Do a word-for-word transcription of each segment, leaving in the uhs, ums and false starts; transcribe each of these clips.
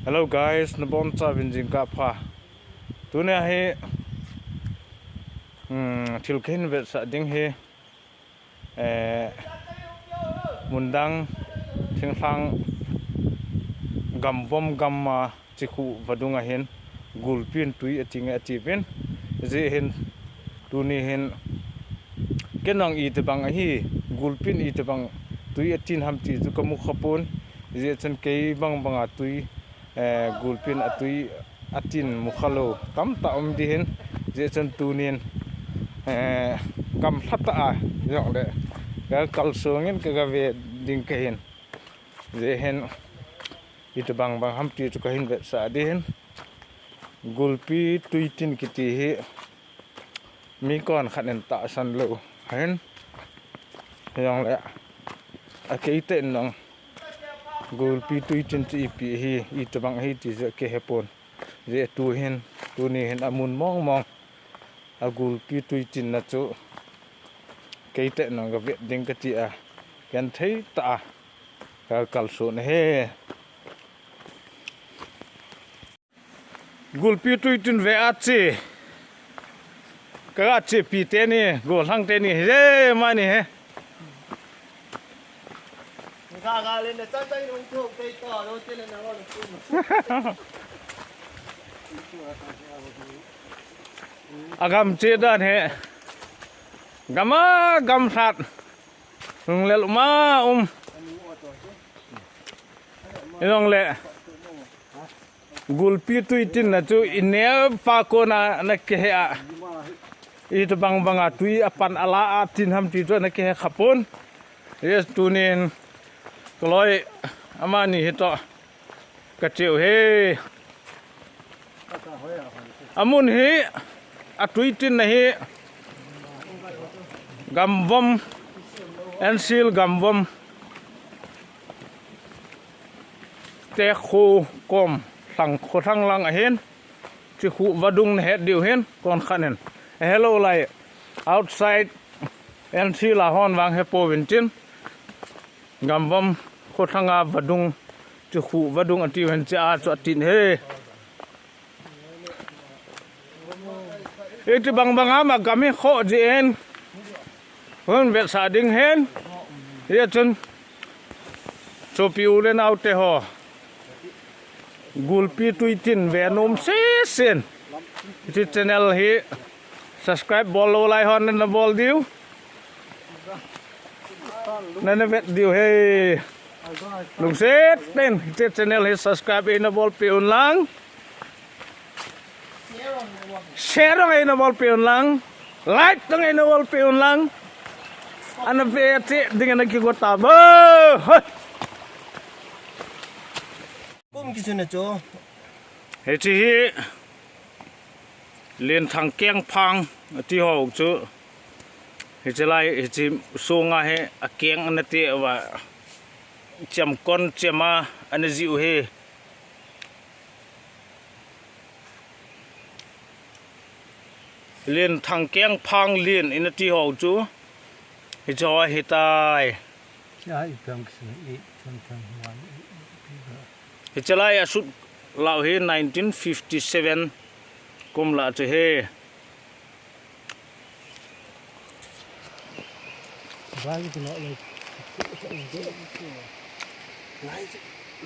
Hello guys, nabonchauvin jingkah pha. Tunia hi, um, thil kahin vetsah ding hi, eh, mundang thinglhang gamvom gamma chikhu vadung ahin gulpin tui atinge atiuvin. Hijeh hin tuni hin ken jong itobang ahi, gulpin itobang tui atin ham ti chu kamu khapon. Hijeh chun kei bang banga tui, eh, gulpin atui atin mukhalou tamtah um ding hin. Hijeh chun tunin, eh, gamlha tah a jongle kakalsongin kagave ding kahin. Hijeh hin itobang bang ham ti chu kahin vetsah ding hin. Gulpi tuitin kiti hi mi konkhat in tahsan lou ahin, hijongle akeitah in jong gulpi tuitin chu ipi ahi, itobang ahi ti chu akihepon. Hijeh tuhin, tuni hin amun mong mong agulpi tuitinna chu keitah in jong gavet ding katia gentheitah a kakalson ahi. Gulpi tuitin ve a che. Kaga chepi teni, gollhang teni, hijeh mani hi. Agam che dan hi. Gam a, gamlhat. Lunglel um a um. Hijongle gulpi tuitinna chu inepha kona nakihe a, itobang banga tui apan ala a tin ham ti chu nakihe khapon. Yes, tunin kaloi amani hitoh kacheu hi. Amun hi, atuitinna hi gamvom, Enfield gamvom tekhu kom lhang, kho lhang lang ahin, chikhu vadung nahet diu hin konkhat in. Ahelou lai outside Enfield a hon vang hepouvin tin, gamvom kho lhanga vadung, chikhu vadung atiuvin chea chu atin ahi. Itobang bang ham agam hi khoh jeh in hung vetsah ding hin. Hijeh chun sopi u le naote ho, gulpi tuitin ve nom sesen, hiche channel hi subscribe bol lou lai hon nana bol diu, nana vet diu ahi. Lungset ten hiche channel hi subscribe eina bolpeh un lang, share jong eina bolpeh un lang, like jong eina bolpeh un lang. Ana ve cheh ding ana kigo tauve. Kum kisun a chu. Hiche hi Lenthang Kengphang ati ho chu. Hiche lai, hiche sunga hi akeng ana te uva, chemkon chema ana jiu ahi. Lenthang Kengphang len ina ti ho chu hiche ho ahitai. Hiche lai asut lou hi nineteen fifty seven kum lah chu ahi. Lai,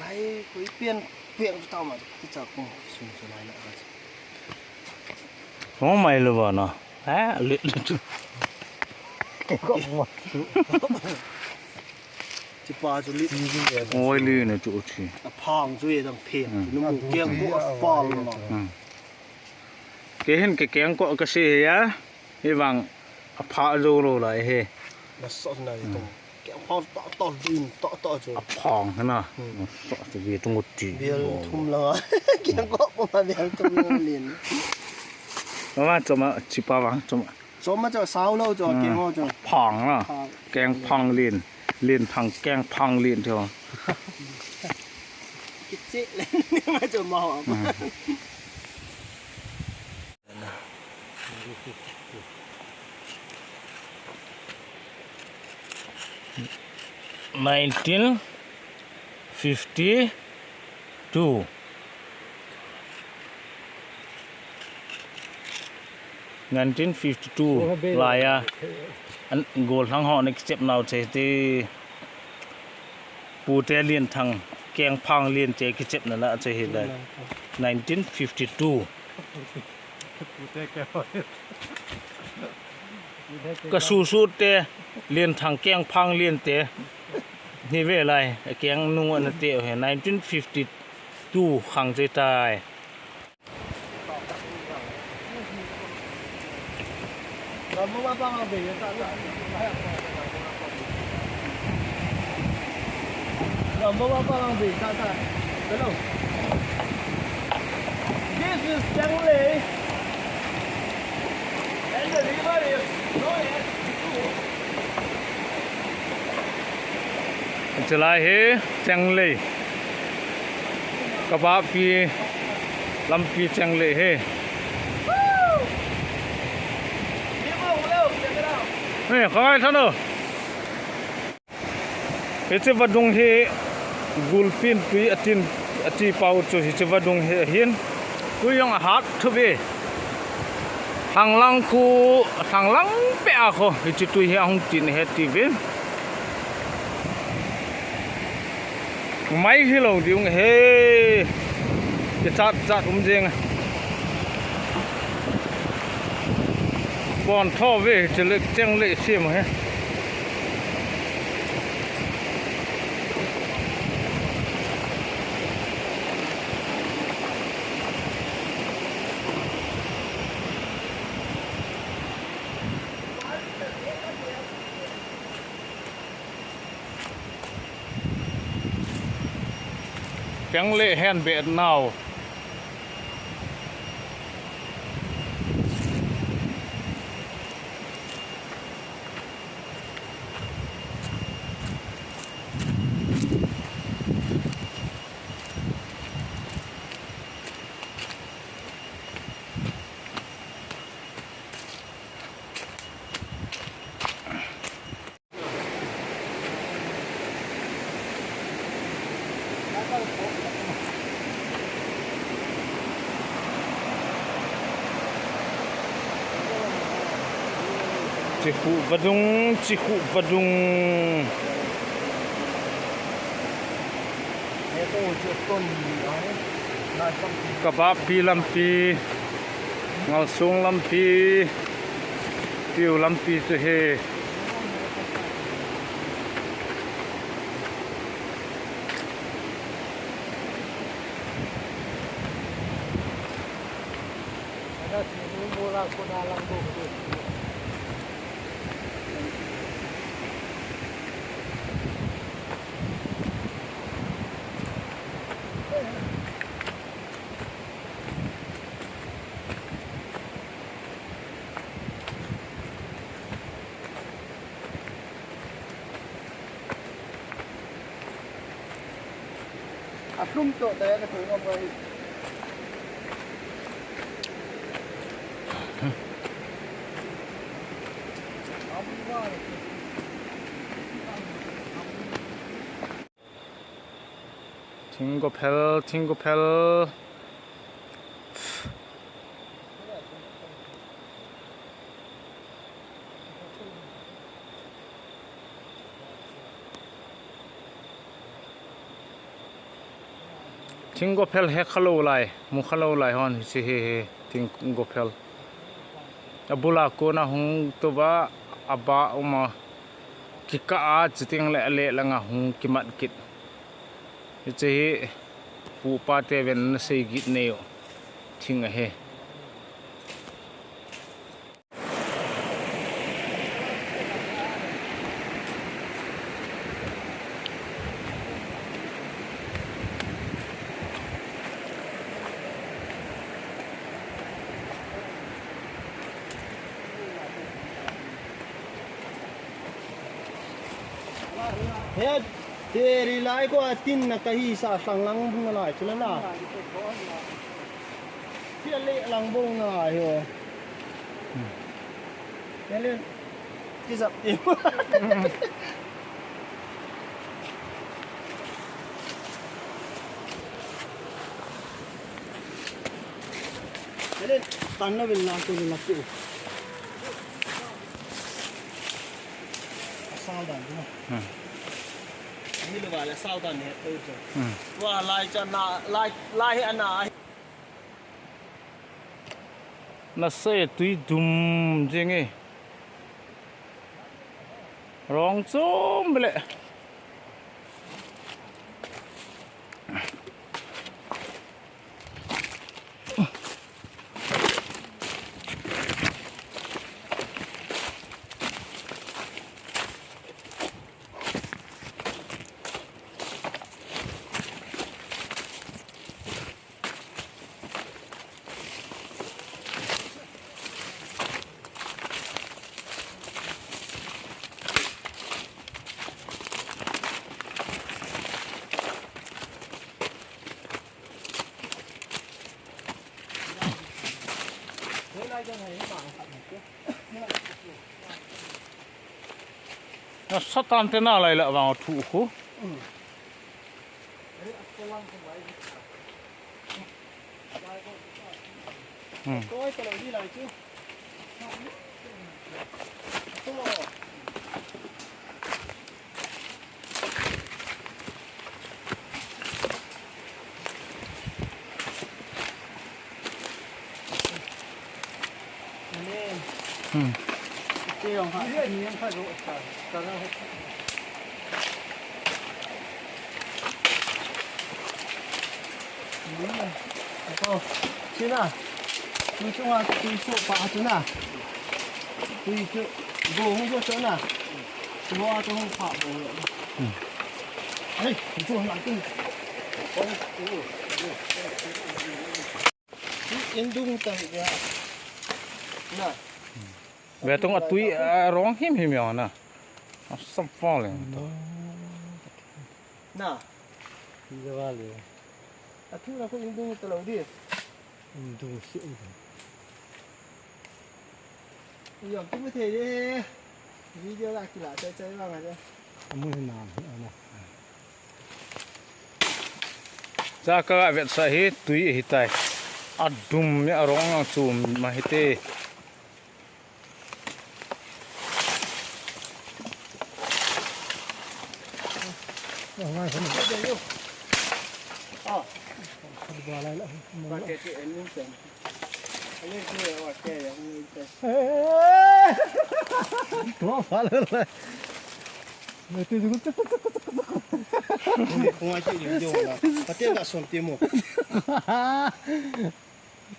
lai, koi pian, pian chu tao ma, kicha kong, sung chu lai na. Hong mai lou va na. Ha, lit lit chu. Chipa chu lit. Oi, lit na chu chi. Aphang chu e dang phe. Hmm. Nu mu keng ko afal ma. Hmm. Kei hin kei kengkoh kasei a, hivang apha jou lou lai hi. Nasah na hi tong. Kengphang tah tah vin tah tah chu. Aphang hi na. Hmm. Nasah chu ve tung uti. Bial thum langa. Kengkoh puma bial thum langa len. Mama choma chipa vang choma. Choma chu sao lou chu, hmm, keng ho chu. Phang na. Phang. Kengphang len. Lenthang Kengphang len chu. Kiche len ni ma chu ma ho. Hmm. Nineteen fifty-two. Nineteen fifty-two laiya, an gollhang ho ana kichep nau che ti. Pute Lianthang, Kengphang Liante kichepna la che hi lai. Nineteen fifty-two. Ka susu te, Lianthang, Kengphang Liante. Ni ve lai, a keng nung ana te he, nineteen fifty-two khang che tai. This is Changlei, and the river is known as Diku. Chulai hi Changlei. Ka vahpi lampi Changlei hi. Hey, khangai thano. Hiche vadung hi gulpin tui atin, ati pau chu hiche vadung hi ahin. Tui jong ahat thu ve. Thanglang khu, thanglang pe a khu, hiche tui hi ahung tin he ti ve. Mai hi lo ding he. Kichat chat um jeng. Pon tho ve, hiche le Changlei sem he. Changlei hen be nau. Chikhu vadung, Chikhu vadung. Ka vahpi lampi, Ngalsung lampi, Tiu lampi chu hi. A hlum toh tah a ka thei ngam ngai. Thingkophel, thingkophel. Thingkophel he khalou lai, mu khalou lai hon hiche hi, hi, thingkophel. Abula kona hung touva, aba uma, kikah a chuteng le ale langa hung kimat kit. Hiche hi, pu pa te ven na sei git nei u. Thing ahi. He, te ri lai ko a tin na ka hi sa sang lang bung lai chu la na. Ti le lang bung na hi. Te le ti sap ti. Te le tan na vil la ko la ko. Hmm. Ni le va le sao ta ne to chu. Hmm. Tua lai cha na, lai, lai he ana. Nasa e, tui dum jing e. Rong chom le. Na satan te na lai la vang thu khu. Hmm. Hmm. China, tui chunga tui chu pa china. Tui chu go hung go chuna. Chu a chu hung pa bo. Hmm. Hey, chu hung lang tu. Indung ta hi ya. Na. Ve tung a tui, a, rong him him ya na. A sam fa le. Na. Ti ja va le. A thu na ko indung ta lo di. Indung si. Yom tu me the de. Video la ki la chai chai va nga de. Amu na na. Cha ka vetsah hi tui hi tai. A dum ya rong ang chu ma hi te.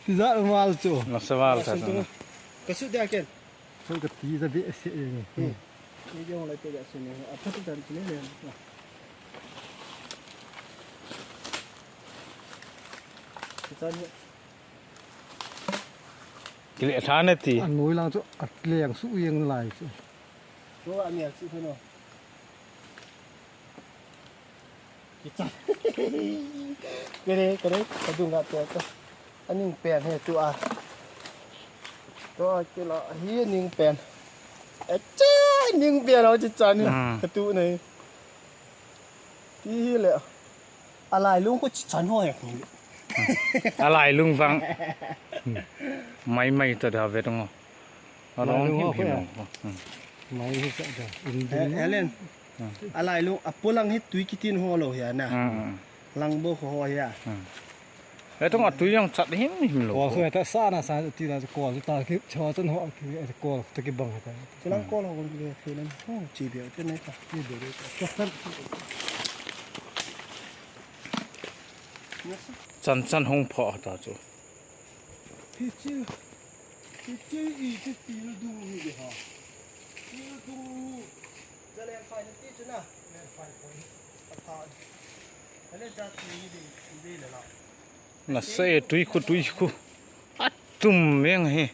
Tijat mal chu. Nasa mal ta. Kasu dia ken. Sun ka ti ja be se e ni. Hmm. Ni dia hong lai te ja se ni. A pa tu dan ni ni. Kisan ni. Kile tha ne ti. An noi lang chu a leng su yeng lai chu. Chu a ni a chu no. Kicha. Kere, kere, kadung a tua, tua. Aning pen he tua. Tua, kila, hi ning pen. Echa, ning pen, au chi chan. Hmm. Katu nei. Ti hi le. Alai lung ko chi chan ho he. Alai lung vang. Mai mai ta da ve tung. Along him him. Mai hi sa da. Indung. Helen. Alai lung, a polang hi tui kitin ho lo hi a na. Hmm, hmm. Lang bo ho hi a. Hmm. He tung a tui jong chat him him lo. Ko so ta sa na sa ti la ko ta ki cho chan ho ki ko ta ki bang ta. Chi lang ko lo ko ki thei nan ho chi be te nei ta. Ki be ta. Chan chan hung pho ta chu. Hichu, hichu i chu til dung hi de ha. Til dung hi. Jalen phai na ti chu na. Jalen phai phai. A pha. Ale ja ti hi de, de le la. Nasa e tui khu, tui khu. A tum meng hi.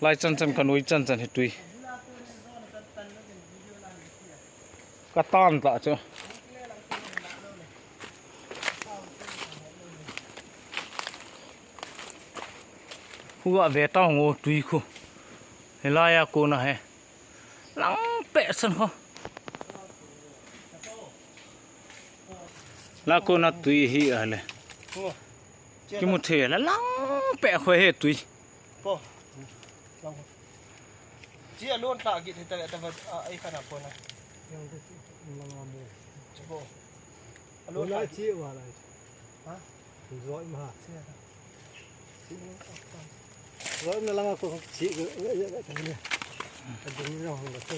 Lai chan chan ka noi chan chan hi tui. Ka tan ta chu. Khu a ve ta ngo tui khu. Hilai a kona he. Lang peh san ho. La kona tui hi a le. Kimu thei la lang peh ho he tui. Po. Lang ho. Chi a lon ta git he ta ta va a ai khana po na. Alo, lai chi wa lai. Ha? Zoi ma. Zoi na langa ko chi. Ading na hong ko.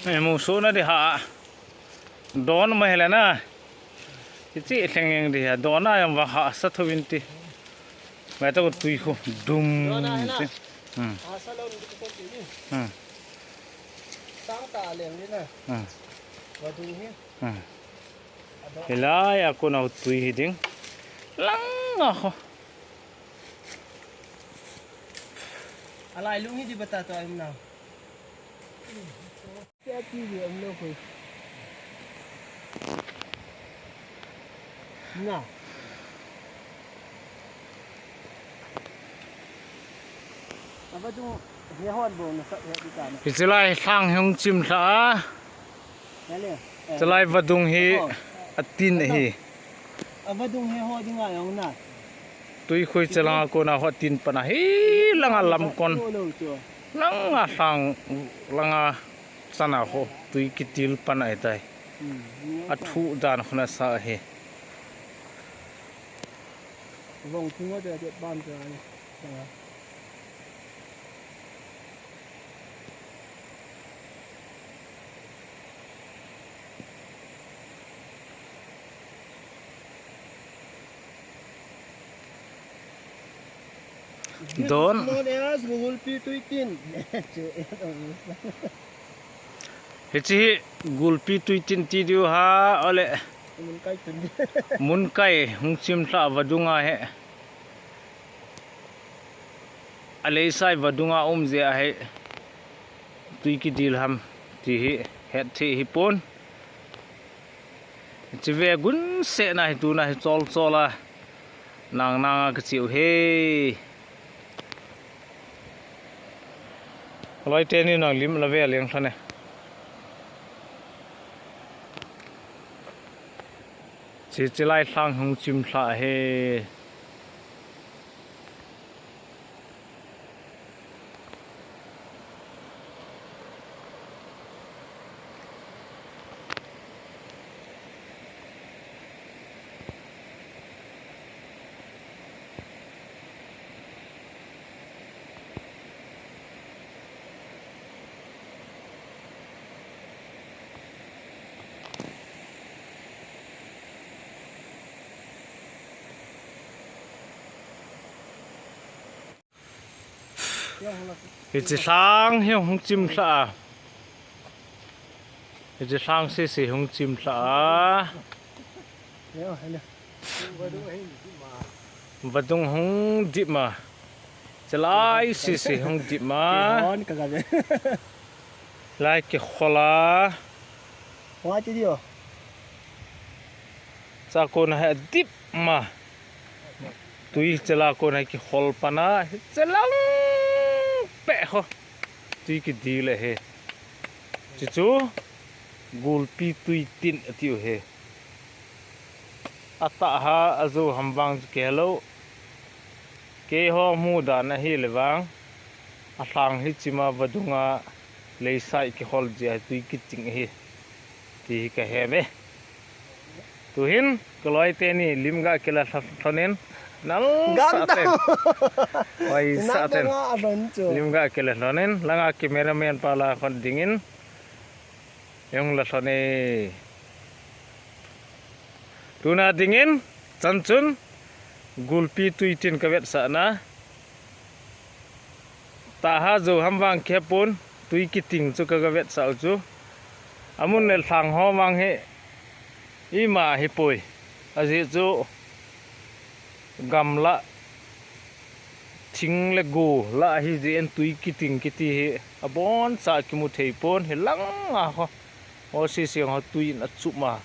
Ei, mu su na di ha. Don ma hele na. Kichi thleng eng di ha. Don a yang va ha sa tho vin ti. Mai ta ko tui khu dum. Don a he na. Ti. Hmm. A sa lo ni ko ti ni. Hmm. Sang ta leng ni na. Hmm. Vadung hi. Hmm. Hilai a kon a tui hi ding. Lang a ho. Alai lung hi di bata to ai na. Kya ti di am lo ko. Na. Aba tu he hon bo na sa he di ta na. Hiche lai lhang hung chim lha a. Chulai vadung hi atin ahi. Avadung hi ho dinga jong na. Tuikhui chalanga kona ho atin pana hi langa lam kon. Langa lhang langa chana ho tui kitil pana ahitai. Athu dan khona sa ahi. Vong thing ho te te pan te ani. Don. Known as Gulpi Tuitin. Hiche hi Gulpi Tuitin ti diu ha, ole. Munkai tun. Munkai hung chim lha vadunga he. Aleisai vadunga um jeh a hi tui kidil ham ti hi het thei hi pon. Chive gun sena hi tuna hi chol chol a nang nang a kachiu he. Loi teni nang lim la ve leng thane. Chi, chilai lhang hung chim lha he. Hiche lhang hi hung chim lha a. Hiche lhang sese hung chim lha a. Vadung hung dim a. Chalai sese hung dim a. Lai kikhol a. Chakon a hi adim a. Tui chala kon a hi kikhol pana, chalang peh ho. Tui kidil ahi. Chuchu Gulpi Tuitin atiu ahi. Atah a ajo ham vang chu kihe lou. Keiho mu dan ahile vang. Alhang hi chima vadunga leisai kikhol jeh a tui kiching ahi. Ti hi kahe e. Tuhin, kaloi teni lim ga kila lhonin, nal sa ten. Oi sa ten. Lim ga kila lhonin, langa cameraman pa la khon dingin. Jong la lhon e. Tuna dingin, chan chun, Gulpi Tuitin kavetsahna. Taha jo ham vang kihepon, tui kiting chu ka, kavetsah u chu. Amun le lhang ho vang hi, ima hipoi. Ajeh chu gamla, thing le go la hijeh in tui kiting kiti hi, aboncha kimu thei pon, hilanga ho. Ho sese ho tui in achup ma.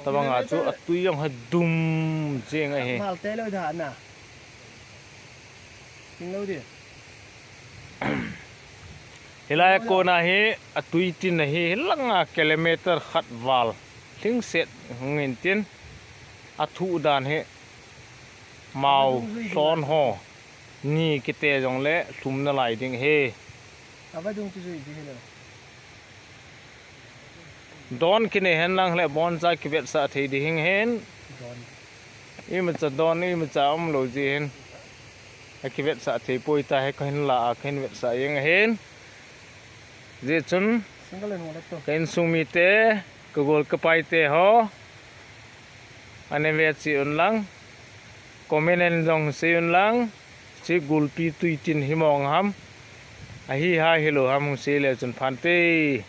Tabanga chu atui jong hi dum jeng ahi. Mal te lou da na. Ting lou di. Hilai a kona hi atui tin ahi, hilanga kilometer khat val. Lhingset hung in tin athu dan hi. Mao lhon ho. Ni kite jongle lhum nalai ding ahi. Ava dung chu jui di hilo. Don kine hen lang le boncha kivetsah thei di hing hen. Don. Imacha don, imacha umlou ji hen. Akivetsah thei poi ta he kahin la a kahin vetsah jeng ahin. Ji chun. Single and one to. Ka insung mite, ka gol ka paite ho. Ane ve chi un lang. Comment in jong sei un lang. Chi gulpi tui tin hi mong ham. Ahi ha hilou ham hung sei le chun phante.